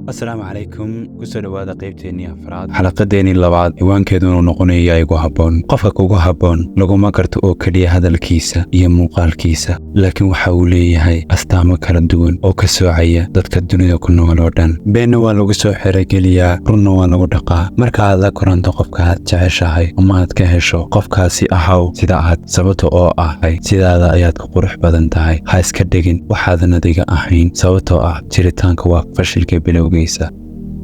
Asalaamu calaykum, kusoo dhowaada qaybteennii afraad, xalaqadeennii labaad. Ciwaankeedunu noqonaya "Igu habboon". Qofka kugu habboon laguma garto oo keliya hadalkiisa iyo muuqaalkiisa, laakiin waxa uu leeyahay astaamo kala duwan oo ka soocaya dadka dunida ku nool oo dhan. Beenna waa lagu soo xerogeliyaa, runna waa lagu dhaqaa. Marka aad la kulanto qofka aad jeceshahay ama aad ka hesho qofkaasi, ahaw sida aad, sababta oo ahay sidaada ayaad ku qurux badan tahay. Ha iska dhigin waxaadan adiga ahayn, sababtoo ah jiritaanka waa fashilka bilowgiisa.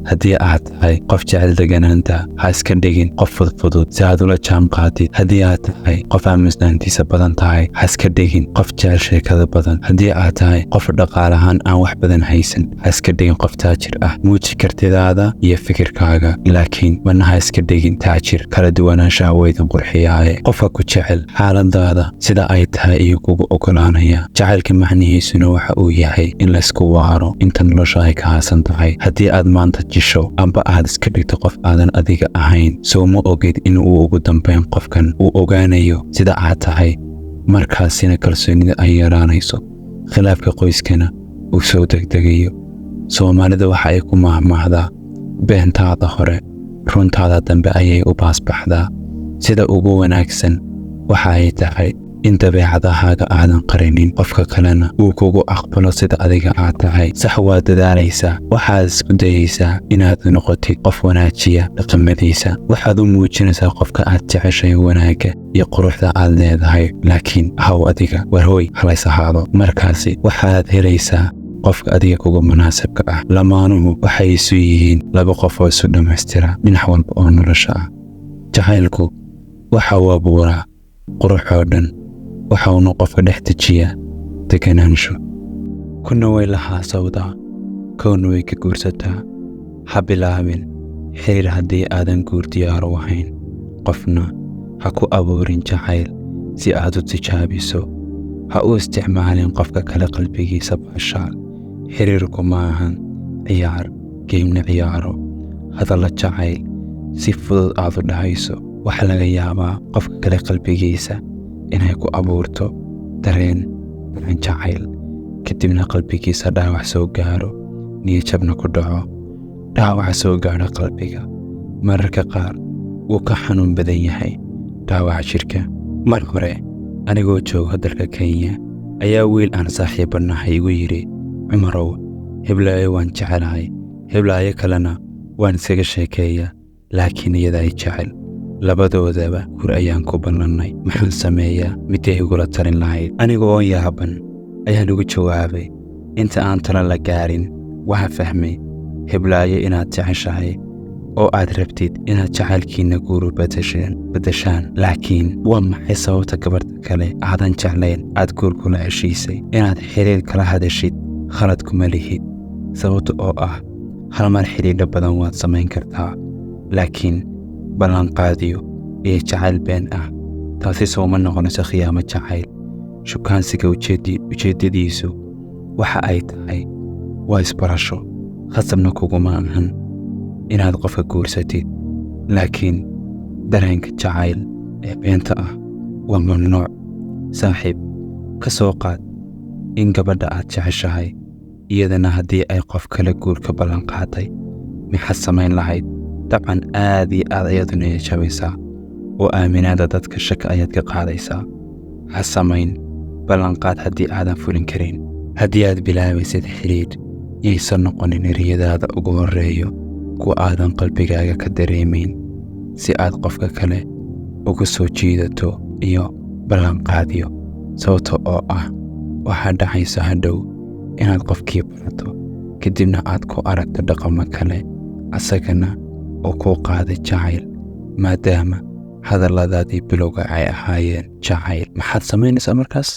Haddii aad tahay qof jecel deganaanta, ha iska dhigin qof fudfudud si aad ula jaan qaadid. Haddii aad tahay qof aamusnaantiisa badan tahay, ha iska dhigin qof jecel sheekada badan. Haddii aad tahay qof dhaqaalahaan aan wax badan haysan, ha iska dhigin qof taajir ah. Muuji kartidaada iyo fikirkaaga, laakiin marna ha iska dhigin taajir. Kala duwanaanshaha waydan qurxiyaaye. Qofka ku jecel xaaladaada sida ay tahay ayuu kugu ogolaanaya. Jacaylka macnihiisuna waxa uu yahay in laysku waaro inta nolosha ay ka haasan tahay. Haddii aad maanta jisho amba aad iska dhigto qof aadan adiga ahayn, soo ma ogid in uu ugu dambayn qofkan uu ogaanayo sida aad tahay? Markaasina kalsoonida ay yaraanayso, khilaafka qoyskana uu soo degdegayo. Soomaalida waxa ay ku mahmaahdaa: "Beentaada hore runtaada dambe ayay u baasbaxdaa." Sida ugu wanaagsan waxa ay tahay in dabeecadahaaga aadan qarinin, qofka kalena uu kugu aqbalo sida adiga aad tahay. Sax, waad dadaalaysaa, waxaad isku dayaysaa inaad noqotid qof wanaajiya dhaqamadiisa. Waxaad u muujinaysaa qofka aad jeceshay wanaagga iyo quruxda aad leedahay, laakiin haw adiga. Warhooy, halays ahaado. Markaasi waxaad helaysaa qofka adiga kugu munaasabka ah. Lamaanuhu waxay isu yihiin laba qof oo isu dhammaystira dhinac walba oo nolosha ah. Jacaylku waxa uu abuuraa qurux oo dhan, waxa uuna qofka dhex dejiyaa deganaansho. Kuna way la haasawdaa, kowna way ka guursataa. Ha bilaabin xiriir haddii aadan guur diyaaru ahayn. Qofna ha ku abuurin jacayl si aad u tijaabiso. Ha u isticmaalin qofka kale qalbigiisa baashaal. Xiriirku ma ahan ciyaar geymna ciyaaro. Hadalla jacayl si fudud aad u dhahayso waxaa laga yaabaa qofka kale qalbigiisa inay ku abuurto dareen dareen jacayl, kadibna qalbigiisa dhaawac soo gaaro, niyadjabna ku dhaco. Dhaawaca soo gaadha qalbiga mararka qaar wuu ka xanuun badan yahay dhaawaca jidhka. Mar hore, anigoo jooga dalka Kenya, ayaa wiil aan saaxiibanahay igu yidhi: "Cumarow, heblaayo waan jecelahay, heblaayo kalena waan iskaga sheekeeyaa, laakiin iyada ay jecel. Labadoodaba guur ayaan ku ballannay. Maxaan sameeyaa? Midday igula talin lahayd?" Aniga oo yaaban ayaan ugu jawaabay: "Inta aan talo la gaarin, waxaa fahmay heblaayo inaad jeceshahay oo aad rabtid inaad jacaylkiinna guuru beddeshaan, laakiin waa maxay sababta gabadha kale aadan jeclayn aad guur kula heshiisay? Inaad xiriir kala hadashid khalad kuma lihid, sababta oo ah hal mar xidhiidho badan waad samayn kartaa, laakiin ballanqaadiyo iyo jacayl been ah, taasi sooma noqonayso khiyaamo jacayl? Shukaansiga ujeeddadiisu waxa ay tahay waa isbarasho, khasabna kuguma ahan inaad qofka guursatid, laakiin dareenka jacayl ee beenta ah waa mamnuuc. Saaxiib, ka soo qaad in gabadha aad jeceshahay iyadana haddii ay qof kale guur ka ballanqaaday, maxaad samayn lahayd? Dabcan aad iyo aad ayaad u niyad jabaysaa oo aaminaada dadka shaka ayaad ka qaadaysaa. Ha samayn ballanqaad haddii aadan fulin karin. Haddii aad bilaabaysid xidhiidh, yaysan noqonin ereyadaada ugu horreeyo kuwa aadan qalbigaaga ka dareemayn si aad qofka kale uga soo jiidato iyo ballanqaadyo, sababta oo ah waxaa dhacaysa hadhow inaad qofkii barato, kadibna aad ku aragto dhaqamo kale, asagana oo kuu qaaday jacayl, maadaama hadalladaadii bilowga ay ahaayeen jacayl. Maxaad samaynaysaa markaas?"